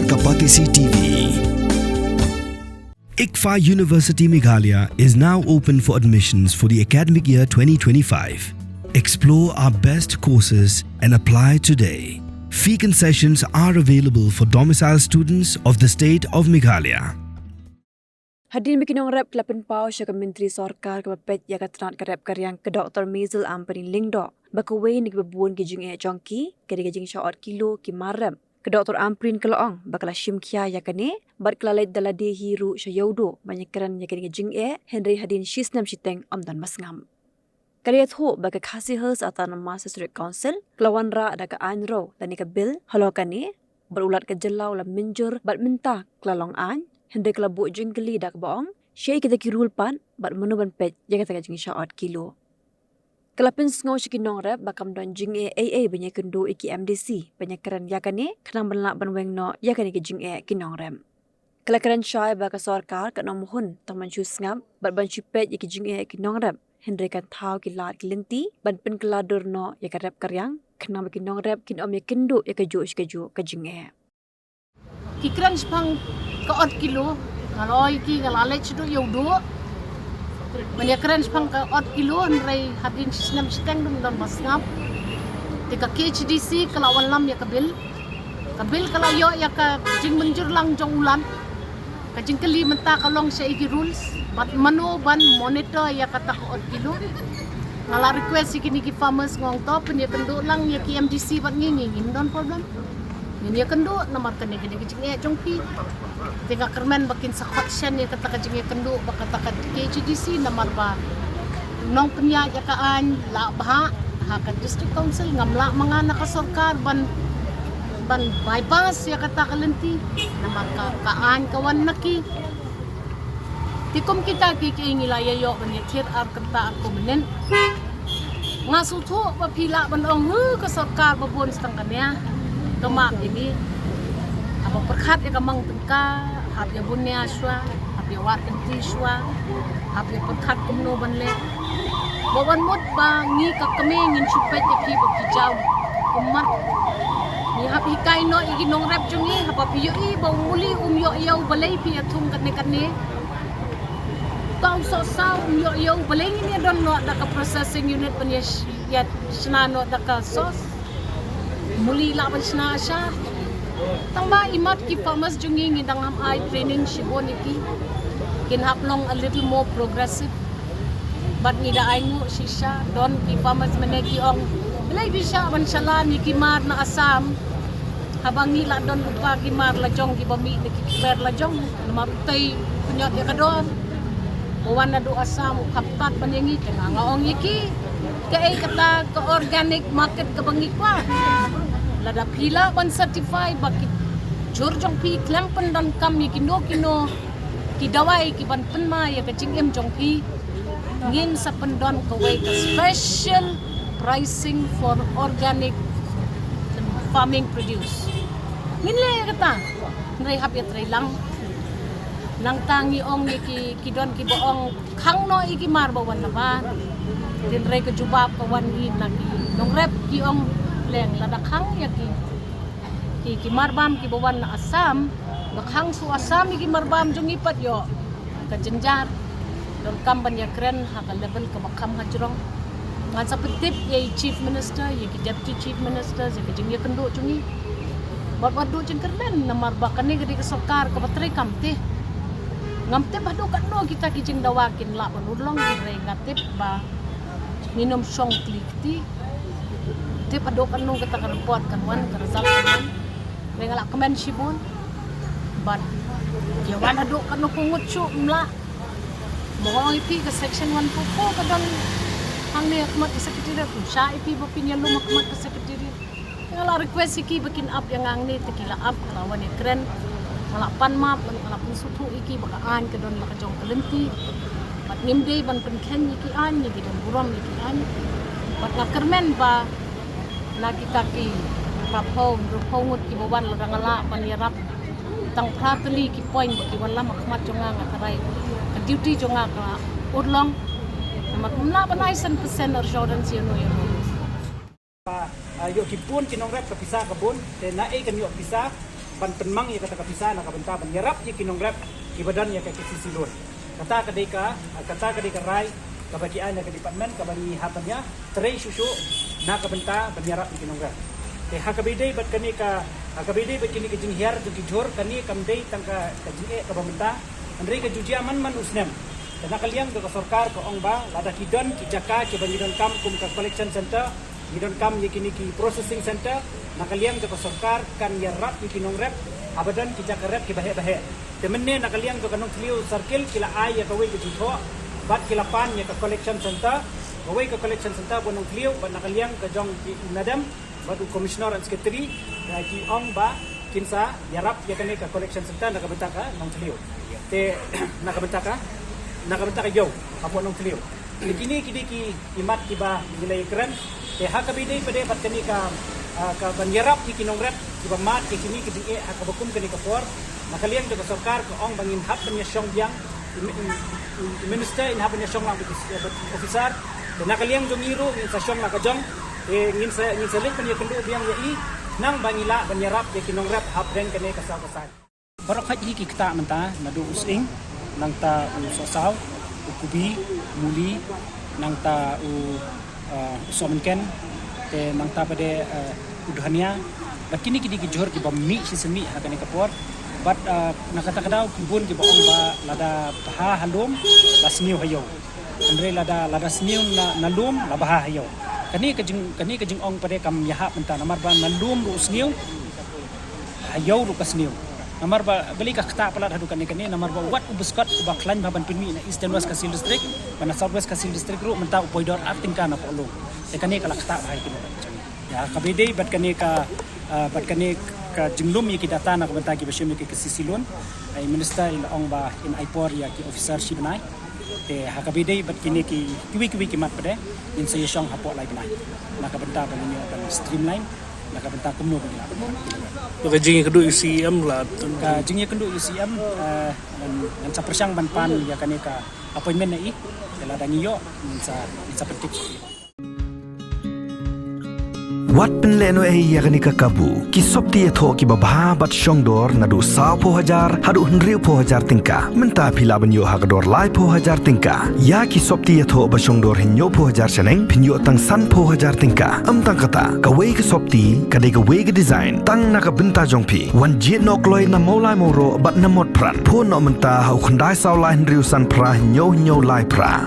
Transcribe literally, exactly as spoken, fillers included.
Kapatisi T V. ICFAI University Meghalaya is now open for admissions for the academic year twenty twenty-five. Explore our best courses and apply today. Fee concessions are available for domicile students of the state of Meghalaya. Hadien ba ki nongrep ki la pynpaw sha ka myntri sorkar kaba peit ïa ka tnat ka rep ka riang ka Doctor Maisel Ampareen Lyngdoh ba kawei na kiba bun ki jingeh jong ki ka dei ka jingshah ot kilo ki mar rep. Ka Doctor Ampareen ka la ong ba ka la shim khia ïa kane bad ka la leit da lade hi ruh sha Ïewduh ban ïakren ïa kane ka jingeh, hynrei hadien shi snem shiteng ym don ba sngap. Ka la ïathuh ba ka Khasi Hills Autonomous District Council ka la wanrah da ka aiñ rew lane ka bill halor kane, bad u Lat ka jylla u la mynjur bad mynta ka la long aiñ, hynrei ka la buh jingkylli da kaba ong shaei kita ki rule pat bad mano ban peit ïa kata ka jingshah ot kilo. Ka la pynsngew sha ki nongrep ba kam don jingeh ei ei ban ïakynduh ïa ki M D C ban ïakren ïa kane, khnang ban lah ban weng noh ïa kane ka jingeh ki nongrep. Ka la kren shai ba ka sorkar kan ym hun tang ban shu sngap bad ban shu peit ïa ki jingeh ki nongrep, hynrei kan thaw ki lad ki lynti ban pynkylla dur noh ïa ka rep ka riang, khnang ba ki nongrep kin ym ïakynduh ïa kajuh shi kajuh ka jingeh. Ki kren shaphang ka ot kilo, nga la ong ïa ki nga la leit shaduh Ïewduh ban ïakren shaphang ka ot kilo, hynrei hadien shi snem shiteng ym don ba sngap. Te ka K H A D C ka la wanlam ïa ka bill. Ka bill ka la ïoh ïa ka jingmynjur lang jong u Lat. Ka jingkylli mynta ka long shaei ki rules bad mano ban monitor ïa kata ka ot kilo. Nga la request ïa kine ki farmers, nga ong to pynïakynduh lang ïa ki M D C bad ngi, ngi ngim don problem. Ngin ïakynduh namar kane ka dei ka jingeh jong phi. Te nga kyrmen ba kin sa khot shen ïa kata ka jingïakynduh ba kata ka K H A D C namar ba nongpynïaid ïa ka aiñ la bha ha ka District Council, ngam lah ma nga na ka sorkar ban, ban bypass ïa kata ka lynti namar ka, ka aiñ ka wan na ki. Te kum kita kiei kiei ngi la ïa ïoh ban ïathir ar kynta ar kumne. Nga sngewthuh ba phi lah ban ong, "Huh, ka sorkar ba bun tang kane." Ka map ïa ngi. Haba pyrkhat ïa ka mang tyngka, hap ïa bun nia shuwa, hap ïa wad lynti shuwa, hap ïa pyrkhat kumno ban leh. Ba wan mut ba ngi ka kmie ngin shu peit ïa phi ba phi jaw. Kumno ngi hap hikai noh ïa ki nongrep jong ngi, haba phi ïohi ba u muli um ïoh ïa u balei phi ïa thung kane kane. Tang soh saw um ïoh ïa u balei ngin ïa don noh da ka processing unit ban ïa sh-, ïa shna noh da ka sauce. Muli lah ban shna ashar. Tang ba imat ki farmers jong ngi ngi dang ham ai training shibun ïa ki. Kin hap long a little more progressive. Bad ngi da ai nguh shisha, don ki farmers mynne ki ong, "Balei phi shah ban shalan ïa ki mar na Assam? Haba ngi la don lypa ki mar la jong kiba mih na ki kper la jong, namar utei pynïot ïa ka dor." Ba wan naduh Assam u kham tad ban ïa ngi, te nga nga ong ïa ki, kaei kata ka organic market kaba ngi kwah? Lada phi lah ban certify ba ki jhur jong phi khlem pyndonkam ïa kino kino ki dawai ki ban pynma ïa ka jingim jong phi, ngin sa pyndon kawei ka special pricing for organic farming produce. Ngin leh kata, hynrei hap ïatrei lang. Nangta ngi ong ïa ki, ki don kiba ong khang noh ïa ki mar ba wan na ba. Hynrei ka jubab ka wan ngi na ki nongrep ki ong leng lada khang ïa ki. Ki, ki marbam kiba wan na Assam, ba khang shuh Assam ïa ki marbam jong ngi pat ïoh ka jynjar. Donkam ban ïakren ha ka level kaba kham hajrong. Ngan sa pyntip ïa i Chief Minister, ïa ki Deputy Chief Minister, ïa ka jingïakynduh jong ngi. Bad wat duh jingkyrmen namar ba kane ka dei ka sorkar kaba trei kam te. Ngam tip haduh katno kita ki jingdawa kin lah ban urlong, hynrei nga tip ba ngin ym shong kli kti. Tip haduh katno kata ka report kan wan, ka result kan wan. Hynrei nga la kmen shibun. Bad ïa wan haduh katno ka ngut shuh ym lah. Ba nga ong ïa phi ka section one four four ka don hangne ha khmat ka secretariat, ym shah ïa phi ba phin ïalum ha khmat ka secretariat. Nga la request ïa ki ba kin ap ïa nga hangne, te ki la ap, nga la wan ïakren, nga la pan map, nga la pynsngewthuh ïa ki ba ka aiñ ka don la ka jong ka lynti. Bad ngim dei ban pynkheiñ ïa ki aiñ, ngi dei ban burom ïa ki aiñ. Bad nga kyrmen ba na kita ki phra phew, hynriew phew ngut kiba wan, lada nga lah ban ïarap tang phra tylli ki point ba ki wanlam ha khmat jong nga, nga tharai ka duty jong nga ka urlong. Namar ym lah ban ai san percent assurance ïano ïano. Ah, ïoh ki bun ki nongrep ka pisa ka bun, te naei kan ïoh pisa. ban pynmang ïa kata ka pisa na ka bynta ban ïarap ïa ki nongrep kiba don ïa ka KCC loan. Kata ka dei ka, kata ka dei ka rai kaba ki ai na ka department kaba ngi hap ban ïa trei shuh shuh na ka bynta ban ïarap ïa ki nongrep. Te ha kaba ïadei bad kane ka, ha kaba ïadei bad kine ka jinghiar jong ki jhur, kane kam dei tang ka, ka jingeh kaba mynta, hynrei ka ju jia man man u snem. Te na ka liang jong ka sorkar ka ong ba lada ki don ki jaka kiba ngi donkam kum ka collection center, ngi donkam ïa kine ki processing center, na ka liang jong ka sorkar kan ïarap ïa ki nongrep haba don ki jaka rep kiba heh ba heh. Te mynne na ka liang jong ka Nongthliew Circle ki la ai ïa kawei ka jingthoh bad ki la pan ïa ka collection center, kawei ka collection center ba Nongthliew, bad na ka liang ka jong ki madam bad u commissioner and secretary, eh, ki ong ba kin sa ïarap ïa kane ka collection center na ka bynta ka Nongthliew. Te na ka bynta ka, na ka bynta ka ïew hapoh Nongthliew. Te kine ki dei ki, ki mat kiba ngi la ïakren. Te ha kaba ïadei pat de bad kane ka, ah, ka ban ïarap ïa ki nongrep kiba mad ïa kine ki jingeh ha kaba kum kane ka por, na ka liang jong ka sorkar ka ong ba ngin hap ban ïashong biang, i, i, i, i minister in hap ban ïashong lang bad ki, bad ki officer. Te na ka liang jong ngi ruh ngin sa shong la ka jong. Te ngin sa, ngin sa leit ban ïakynduh biang ïa i, khnang ba ngi lah ban ïarap ïa ki nongrep hapdeng kane ka saw ka saiñ. Baroh khoit hi ki ktah mynta, naduh u sying, nangta u sohsaw, u kubi, muli, nangta u, eh, u sohmynken, te nangta pat de, eh, u dhania. Bad kine ki dei ki jhur kiba mih shisien mih ha kane ka por. Bad, eh, na kata ka daw ki bun kiba ong ba lada bha ha lum, la sniew ha ïew. Hynrei lada, lada sniew na, na lum, la bha ha ïew. Kane ka jing, kane ka jingong pat de kam ïahap mynta namar ba na lum ruh u sniew, ha ïew ruh ka sniew. Namar ba balei ka ktah palat haduh kane kane, namar ba wat u buskot uba khlaiñ bha ban pynmih na East and West Khasi Hills District, bad na South West Khasi Hills District ruh mynta u poi dor ar tyngka na pohlong. Te kane ka la ktah bha ïa kine. Ïa kaba ïadei bad kane ka, ah, bad kane ka jinglum ïa ki data na ka bynta kiba shim ïa ki KCC loan, i minister i la ong ba in ai por ïa ki officer shi bnai. Te ha kaba ïadei bad kine ki, kiwei kiwei ki mat pat de, ngin sa ïashong hapoh lai bnai na ka bynta ba ngin ïoh ban streamline na ka bynta kumno ba ngi lah ban. To ka jingïakynduh ïa u CEM la. Ka jingïakynduh ïa u CEM, eh, ngan, ngan sa pyrshang ban pan ïa kane ka appointment na i. Te lada ngi ïoh ngin sa, ngin sa pyntip. Wat pynlehnohei ïa kane ka kabu, ki sopti ïathoh kiba bha bad shongdor naduh sawphew hajar haduh hynriewphew hajar tyngka. Mynta phi lah ban ïoh ha ka dor laiphew hajar tyngka. Ïa ki sopti ïathoh ba shongdor hynñiewphew hajar shaneng phin ïoh tang sanphew hajar tyngka. Ym tang kata, kawei ka sopti ka dei kawei ka design tang na ka bynta jong phi. Wan jied noh kloi na Mawlai Mawroh bad na Motphran. Phone noh mynta ha u khyndai saw lai hynriew san phra hynñiew hynñiew lai phra.